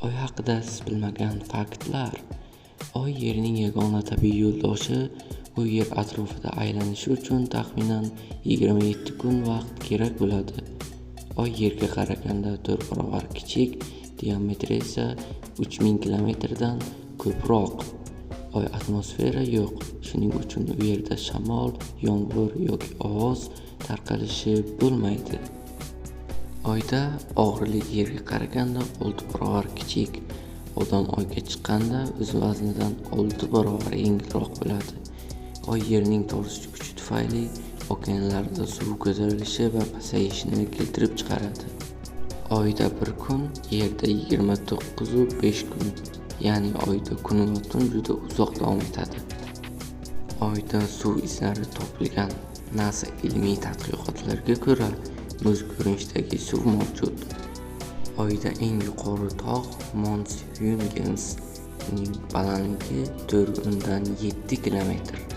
Oy haqida siz bilmagan faktlar. Oy Yerning yagona tabiiy yo'ldoshi. U Yer atrofida aylanishi uchun taxminan 27 kun vaqt kerak bo'ladi. Oy Yerga qaraganda 4 barobar kichik, diametri esa 3000 kilometrdan ko'proq. Oy atmosfera yo'q, shuning uchun u yerda shamol, yomg'ir yoki ovoz tarqalishi bo'lmaydi. Oyda og'irlik Yerga qaraganda 6 barobar kichik. Odam Oyga chiqqanda o'z vaznidan 6 barobar yengilroq bo'ladi. Oy Yerning tortish kuchi tufayli okeanlarda suv ko'tarilishi va pasayishini keltirib chiqaradi. Oyda bir kun, Yerda 29,5 kun, ya'ni Oyda kun va tun juda uzoq davom etadi. Oyda suv izlari topilgan. NASA ilmiy tadqiqotlariga ko'ra, muz ko'rinishidagi suv mavjud. Oyda eng yuqori tog' Mons Huygens, uning balandligi 4,7 kilometr.